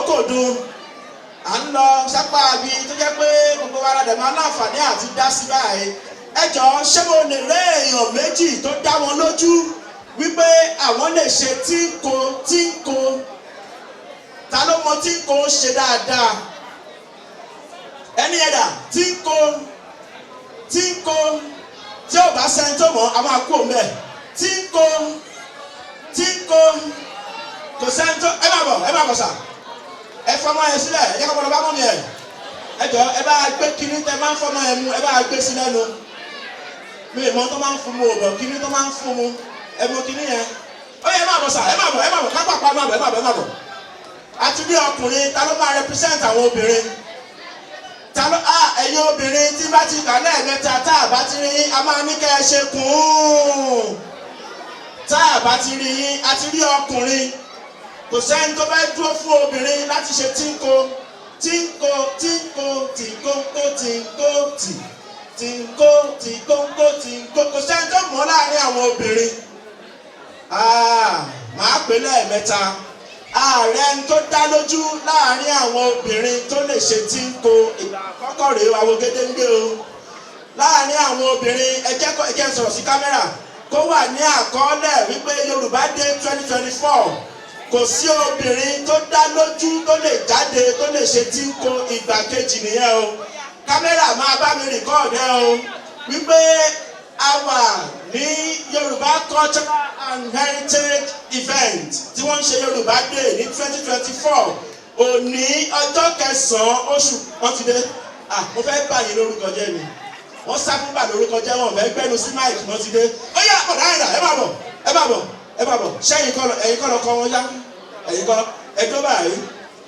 Kòókò dùn. À ń lọ sápá ibi tó jẹ́ pé gbogbo wa la dẹ̀ máa láǹfààní àti dá sí báyìí. Ẹ jọ̀ọ́, ṣé mo lè rí èèyàn méjì tó dá wọn lójú wípé àwọn lè ṣe tíńko tíńko? Ta ló mọ tíńko ṣe dáadáa? Ẹni ẹ̀dà tíńko tíńko. Tí ò bá sẹ́ni tó mọ̀, a máa kú òun bẹ́ẹ̀. Tíńko tíńko, kò sẹ́ni tó. Ẹ máa bọ̀, ẹ máa bọ̀ sà. Ẹ fọmọ yẹn sílẹ̀, ẹ jẹ́ kọ́ bọ́lọ́ bá mọ́ mi ẹ̀. Ẹ jọ, ẹ bá gbé kíní tẹ máa ń fọmọ yẹn mu, ẹ bá gbé sí lẹ́nu. Mi ì mọ tó máa ń fún mu ò bọ̀, kíní tó máa ń fún mu, ẹ mú kíní yẹn. Ó yẹ, ẹ máa bọ̀ sà, ẹ máa bọ̀, ẹ máa bọ̀ kápákọ̀, ẹ máa bọ̀, ẹ máa bọ̀, ẹ máa bọ̀. Àti bí ọkùnrin, ta ló máa represent àwọn obìnrin? Ta ló? Ah, ẹ̀yin obìnrin, tí bá ti kà lẹ́ẹ̀mẹ́ta, tá a bá ti rí yín, a máa ní kẹ́ ẹ ṣe kùn-ún. Tá a bá ti rí yín, a ti rí ọkùnrin, kò sẹ́ni tó fẹ́ dúró fún obìnrin láti ṣe tíńko tíńko tíńko tìkóńkó tìǹkó tì tìǹkó tìkóńkó tìǹkó? Kò sẹ́ni tó mọ̀ láàrin àwọn obìnrin. Ah, màá pè lẹ́ẹ̀mẹ́ta. Ààrẹ ń tó dá lójú láàrin àwọn obìnrin tó lè ṣe tíńko. Ìgbà àkọ́kọ́ rèé, àwọn gédéńgbé o láàrin àwọn obìnrin. Ẹ jẹ́ kó ẹ jẹ́ sọ̀rọ̀ sí kámẹ́rà, kó wà ní àkọọ́lẹ̀ wípé Yorùbá Day 2024, kò sí obìnrin tó dá lójú tó lè jáde, tó lè ṣe tíńko. Ìgbà kejì nìyẹn o. Kámẹ́rà máa bá mi record ẹ o, wípé a wà ní Yorùbá Cultural and Heritage Event tí wọ́n ń ṣe, Yorùbá Day ní 2024, òní ọjọ́ kẹsàn-án oṣù. Wọ́n ti dé. Ah, mo fẹ́ bà yín lórúkọ jẹ́ ni. Wọ́n sá fún bà lórúkọ jẹ́, wọn fẹ́ gbẹ́nu sí mic. Wọ́n ti dé. Ó yá, bọ̀dá ẹ̀dá, ẹ má bọ̀, ẹ má bọ̀, ẹ má bọ̀. Sẹ́yìn kọ́, ẹ̀yin kọ́ lọ kọ́ wọn yá. Ẹ̀yin kọ́, ẹ dúró báyìí,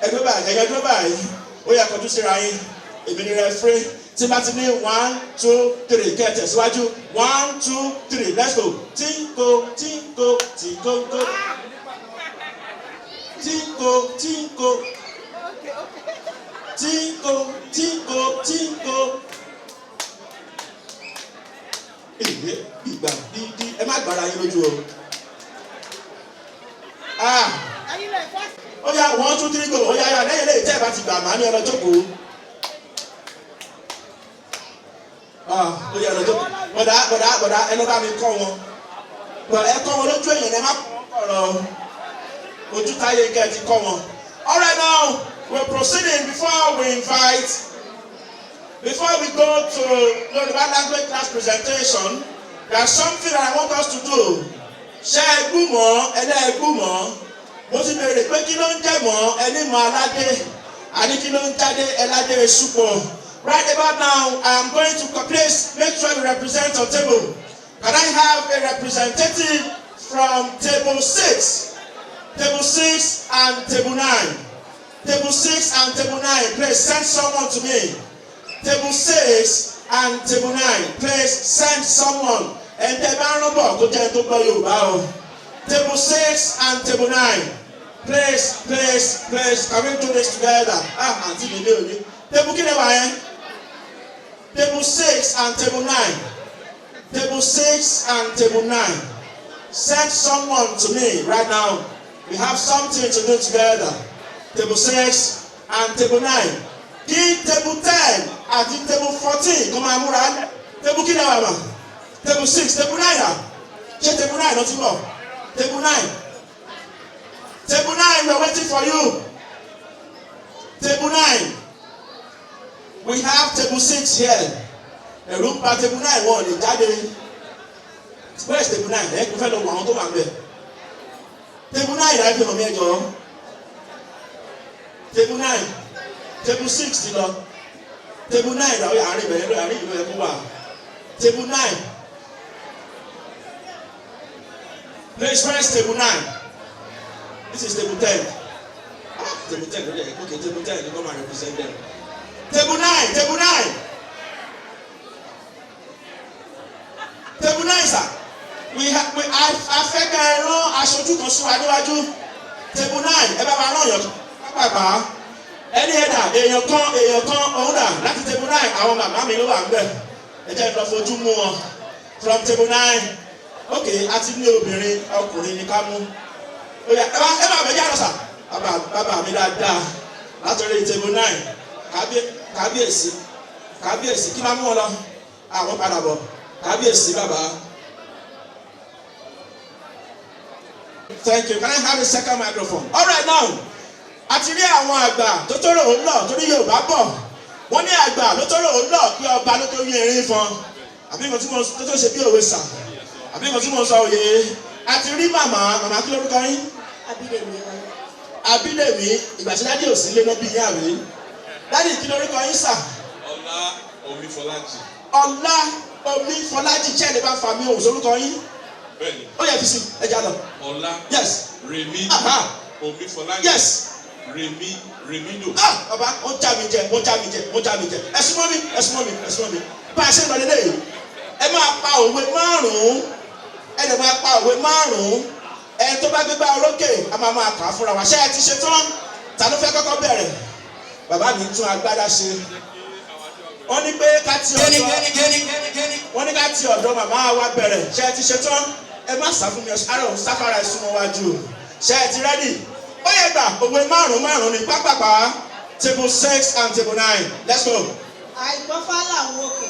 ẹ dúró báyìí, ẹ̀yin ẹ dúró báyìí. Ó yá, kọjú síra yín. Èmi ni referee. Tí bá ti ní one, two, three, kẹ́ ẹ tẹ̀síwájú. One, two, three, let's go. Tíńkó tíńkó tìkóńkó tíńkó tíńkó tíńkó tíńkó tíńkó. Èyí ìgbà dídí, ẹ má gbára yín lójú o. Ah, ó yá, one, two, three, go. Ó yá yá, lẹ́yìn lẹ́yìn tẹ́ ẹ bá ti gbà, màá ní ẹ lọ jókòó. Ah, ó yá, ẹ lọ jókòó. Bọ̀dá, bọ̀dá, bọ̀dá, ẹ lọ bá mi kọ́ wọn. Bọ̀, ẹ kọ́ wọn lójú èèyàn, ẹ má kọ́ wọn kọ̀rọ̀ ojú táyé kẹ́ ẹ ti kọ́ wọn. All right, now we're proceeding. Before we go to Yoruba language class presentation, there's something that I want us to do. Ṣé ẹ gbúmọ̀? Ẹlẹ́ẹ̀gbúmọ̀. Mo ti béèrè pé kí ló ń jẹ́ mọ́ ẹni mọ́ aládé, àní kí ló ń jáde ẹládé súpọ̀. Right about now, I am going to, please make sure you represent your table. Can I have a representative from table six? Table six and table nine. Table six and table nine, please send someone to me. Table six and table nine, please send someone. Ẹni tẹ́ bá ń rán bọ̀, kó jẹ́ ẹni tó gbọ́ Yorùbá o. Table six and table nine. Please, please, please, can we do this together? Ah, àǹtí mi lé òní. Table kí ni wà yẹn? Table six and table nine. Table six and table nine. Send someone to me right now. We have something to do together. Table six and table nine. Kí table 10 àti table 14 kó máa múra. Table kí ni wà mà? Table six, table nine à? Ṣé table nine ló ti bọ̀? Table nine. Table nine, we are waiting for you. Table nine. We have table six here. Ẹ̀rù ń pa table nine, wọn ò lè jáde. Where is table nine? Ẹ kò fẹ́ lọ wọ àwọn tó wà ń bẹ̀. Table nine láì fi hàn mí, ẹ jọ̀ọ́. Table nine. Table six ti lọ. Table nine làwọn àárín ìbẹ̀rẹ̀ lórí àárín ìlú ẹ̀ kó wà. Table nine. Please, where is table nine? This is table 10. Ah, table 10, okay, okay, table 10, you come and represent them. Table nine, table nine. Table nine, sir. We have, we, I fẹ́ kẹ́ ẹ rán aṣojú kan sí wa níwájú. Table nine, ẹ bá wa rán èèyàn pápápá. Ẹni ẹ̀dà, èèyàn kan, èèyàn kan, òun dà láti table nine, àwọn màmá mi ló wà ń bẹ̀. Ẹ jẹ́ lọ fojú mú wọn. From table nine, okay, a ti ní obìnrin, ọkùnrin ní ká mú. Ó yá, ẹ bá bẹ̀ jẹ́ àlọ́ sà. Bàbá, bàbá mi dáadáa. Látọ̀rí table 9. Kábíyèsí, kábíyèsí, kí máa mú wọn lọ? Àwọn padà bọ̀. Kábíyèsí bàbá. Thank you. Can I have a second microphone? All right now. A ti rí àwọn àgbà tó tó rò ó lọ torí Yorùbá bọ̀. Wọ́n ní àgbà ló tó rò ó lọ pé ọba ló tó yín erin fọn. Àbí nǹkan tí mo tó tó ṣe bí òwe sà. Àbí nǹkan tí mo sọ òye. A ti rí màmá, màmá, kí lórúkọ yín? Abídèmí Ọlá. Abídèmí, ìgbà tí daddy ò sí lé náà bí yín àbí? Daddy, kí lórúkọ yín sà? Ọlá Omifọlájì. Ọlá Omi Fọlájì, jẹ́ ẹ̀ lè bá fa mi òun sórúkọ yín. Bẹ́ẹ̀ni. Ó yẹ fi sí, ẹ já lọ. Ọlá. Yes. Rèmí. Aha. Omifọlájì. Yes. Rèmí Rèmídò. Ah, bàbá, wọ́n já mi jẹ, wọ́n já mi jẹ, wọ́n já mi jẹ. Ẹ súnmọ́ mi, ẹ súnmọ́ mi, ẹ súnmọ́ mi. Bá a ṣe ń lọ lélẹ̀ yìí, ẹ máa pa òwe márùn-ún, ẹ lè máa pa òwe márùn-ún. Ẹ tó bá gbégbá orókè, a máa máa kà á fúnra wa. Ṣé ẹ ti ṣe tán? Ta ló fẹ́ kọ́kọ́ bẹ̀rẹ̀? Bàbá mi tún agbádá ṣe. Wọ́n ní pé ká ti ọ̀dọ̀ wọ́n ní ká ti ọ̀dọ̀ màmá wa bẹ̀rẹ̀. Ṣé ẹ ti ṣe tán? Ẹ má sá fún mi, ara òun sáfara ẹ súnmọ́ wájú. Ṣé ẹ ti ready? Ó yẹ gbà òwe márùn-ún márùn-ún ní pápápá. Table 6 and table 9. Let's go. Àìgbọ́fá làwọn òkè.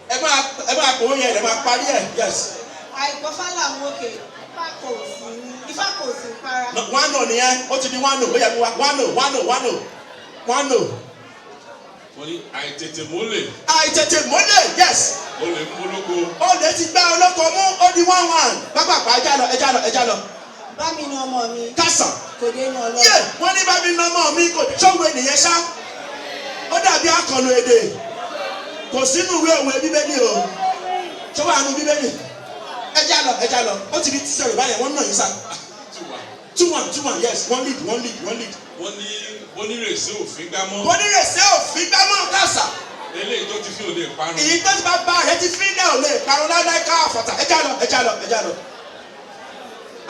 Ẹ máa kó yẹn, ẹ máa parí ẹ. Yes. Àìgbọ́fá làwọn òkè. Ifá kò sí para. No, one no nìyẹn, ó ti di one no, ó yẹ kó wa one no, one no, one no, one no. Wọ́n ní àìtètè mólè. Àìtètè mọ́lẹ̀, yes. Olè ń pológo. Olè ti gbá olóko mú, ó di 1-1. Pápápá, ẹ já lọ, ẹ já lọ, ẹ já lọ. Bá mi na ọmọ mi. Kásán. Kò dé inú ọlọ́run. Yé, wọ́n ní bá mi na ọmọ mi kò ṣòwe nìyẹn ṣá. Ó dàbí àkànnù èdè. Kò sínú ìwé òwe Bíbélì o. Ṣé wàá nu Bíbélì? Ẹ já lọ, ẹ já lọ. Ó ti di 2-0 báyẹn, wọ́n nà yín sá. Tiwa. 2-1, 2-1, yes, one lead, one lead, one lead. Wọ́n ní onírèsé òfin gbámọ́. Onírèsé òfin gbámọ́ kásá. Eléyìí tó ti fi òde parun. Èyí tó ti bá bá rẹ ti fi náà ò lè parun láíláí ká àfọ̀tà. Ẹ já lọ, ẹ já lọ, ẹ já lọ.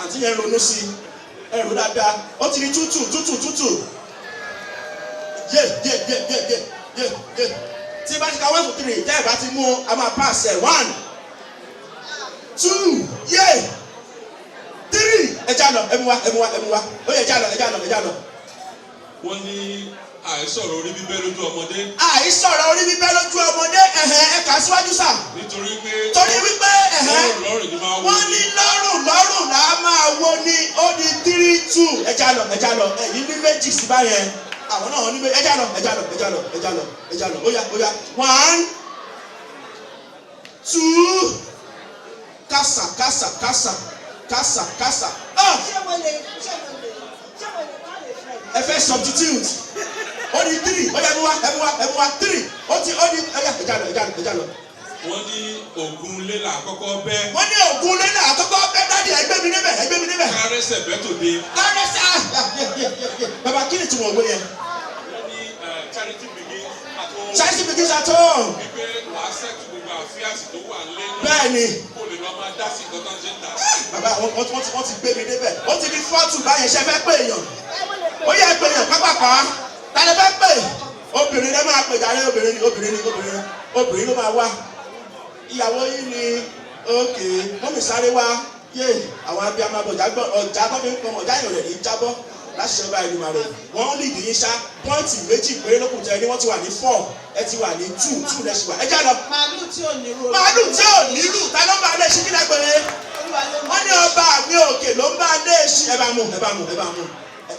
Àǹtí yẹn ronú sí i, ẹ rò dáadáa. Ó ti di 2-2, 2-2, 2-2. Yé yé yé yé yé yé yé. Tí bá ti ka one to three, tẹ́ ẹ bá ti mú, a máa pass ẹ̀. One, two, yé, three. Ẹ já lọ, ẹ mú wa, ẹ mú wa, ẹ mú wa. Ó yẹ, ẹ já lọ, ẹ já lọ, ẹ já lọ. Wọ́n ní àìsọ̀rọ̀ orí bíbẹ́ lójú ọmọdé. Àìsọ̀rọ̀ orí bíbẹ́ lójú ọmọdé, ẹ̀hẹ̀n, ẹ kà á síwájú sà. Nítorí pé. Torí wípé, ẹ̀hẹ̀n. Lọ́rùn lọ́rùn ni máa wó. Wọ́n ní lọ́rùn lọ́rùn là á máa wo ni. Ó di 3-2. Ẹ já lọ, ẹ já lọ. Ẹ̀yin ní méjì sí báyẹn, àwọn náà ní méjì. Ẹ já lọ, ẹ já lọ, ẹ já lọ, ẹ já lọ, ẹ já lọ. Ó yá, ó yá. One, two, kásà kásà kásà kásà kásà, ah. Ṣé mo lè call a friend? Ẹ fẹ́ substitute. Ó di three. Ó yá, ẹ mú wa, ẹ mú wa, ẹ mú wa. Three, ó ti ó di. Ẹ yá, ẹ já lọ, ẹ já lọ, ẹ já lọ. Wọ́n ní ògùn lélà àkọ́kọ́ bẹ́. Wọ́n ní ògùn lélẹ̀ àkọ́kọ́ bẹ́. Daddy, ẹ gbé mi níbẹ̀, ẹ gbé mi níbẹ̀. Kárẹ́sẹ̀ bẹ́ tòde. Kárẹ́sì, ah, bàbá, kí ni ìtumọ̀ òwe yẹn? Wọ́n ní charity begins at home. Charity begins at home. Wípé wàá settle gbogbo affairs tó wà nílé náà. Bẹ́ẹ̀ni. Kó lè lọ máa dá sí nǹkan tó ń ṣe ń ta. Bàbá, wọ́n ti gbé mi débẹ̀. Ó ti di 4-2 báyẹn. Ṣe fẹ́ pé èèyàn? Ó yẹ pé èèyàn pápápá. Ta lè fẹ́ pè? Obìnrin lè máa pè jàre. Obìnrin ni, obìnrin ni, obìnrin ni, obìnrin ló máa wá. Ìyàwó yìí ni. Òkè mọ́mí, sáré wá. Yé, àwọn abiyamọ ọjà gbọ́ ọjà tó fi ń pọn ọjà yìí rẹ̀ ní jábọ́ láṣẹ ọba ìlú rẹ̀. Wọ́n ń lead yín ṣá. Point méjì péré lókùn tẹ ní. Wọ́n ti wà ní four, ẹ ti wà ní two, two lẹ́sìn wà. Ẹ já lọ. Màálù tí ò ní ro. Màálù tí ò nílù, ta ló ń bá lé ṣí? Kí lágbèrè? Olúwa ló ń Wọ́n ní ọba mi òkè ló ń bá lé ṣí. Ẹ bá mú, ẹ bá mú, ẹ bá mú.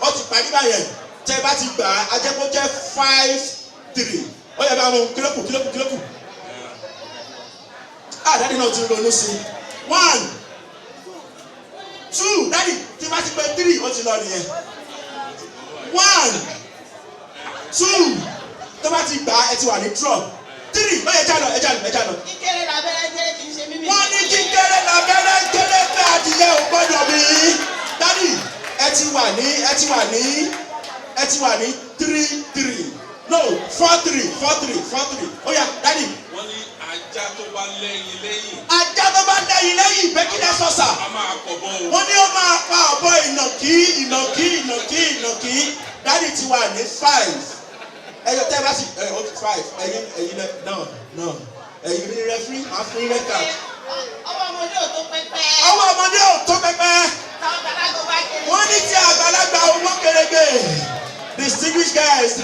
Ó ti parí báyẹn. Tẹ bá ti gbà á, ajẹ́kó jẹ́ 5-3. Ó yẹ bá mú. Kílókù, kílókù, kílókù? Ah, daddy náà ti ronú sí i. One, two, daddy, tí bá ti pé three, ó ti lọ nìyẹn. One, two, tó bá ti gbà á, ẹ ti wà ní draw. Three, ó yẹ já lọ, ẹ já lọ, ẹ já lọ. Kíkéré labẹ́rẹ́ jẹ́, kì í ṣe mímì. Wọ́n ní kíkéré labẹ́rẹ́ kéré pé adìyẹ ò gbọ́dọ̀ bí. Daddy, ẹ ti wà ní 3-3, no, 4-3, 4-3, 4-3. Ó yá, daddy. Wọ́n ní ajá tó bá lẹ́yìn lẹ́yìn. Ajá tó bá lẹ́yìn lẹ́yìn pé kí lẹ sọ sà? A máa kọ̀ bọ́ o. Wọ́n ní ó máa pa ọ̀bọ ìnàkí, ìnàkí, ìnàkí, ìnàkí. Daddy ti wà ní five. Ẹyọ tẹ́ bá sì ẹ ó ti five. Ẹyin lẹ náà náà, ẹyin ní referee máa fún yín red card. Ọwọ́ ọmọdé ò tó pẹpẹ. Ọwọ́ ọmọdé ò tó pẹpẹ. Táwọn àgbàlagbà bá kéré. Wọ́n ní tí àgbàlagbà owó kéré. Distinguished guests,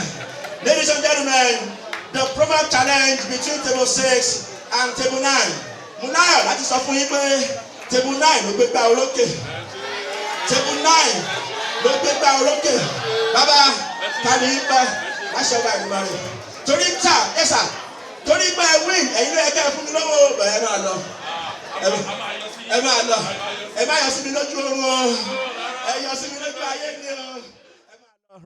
ladies and gentlemen, the proverb challenge between table 6 and table 9. Mo láyọ̀ láti sọ fún yín pé table 9 ló gbégbá orókè. Table 9 ló gbégbá orókè. Bàbá tani ń pẹ́ láṣẹ ọba ìgbìmọ̀ rẹ̀. Torí ta ẹ̀sà torí pé ẹ win, ẹ̀yin ló yẹ kẹ́ ẹ fún mi lọ́wọ́ bẹ̀rẹ̀ máa lọ. Ẹ máa lọ. Ẹ má yọ sí mi lójú oorun o. Ẹ yọ sí mi lójú ayé ni o.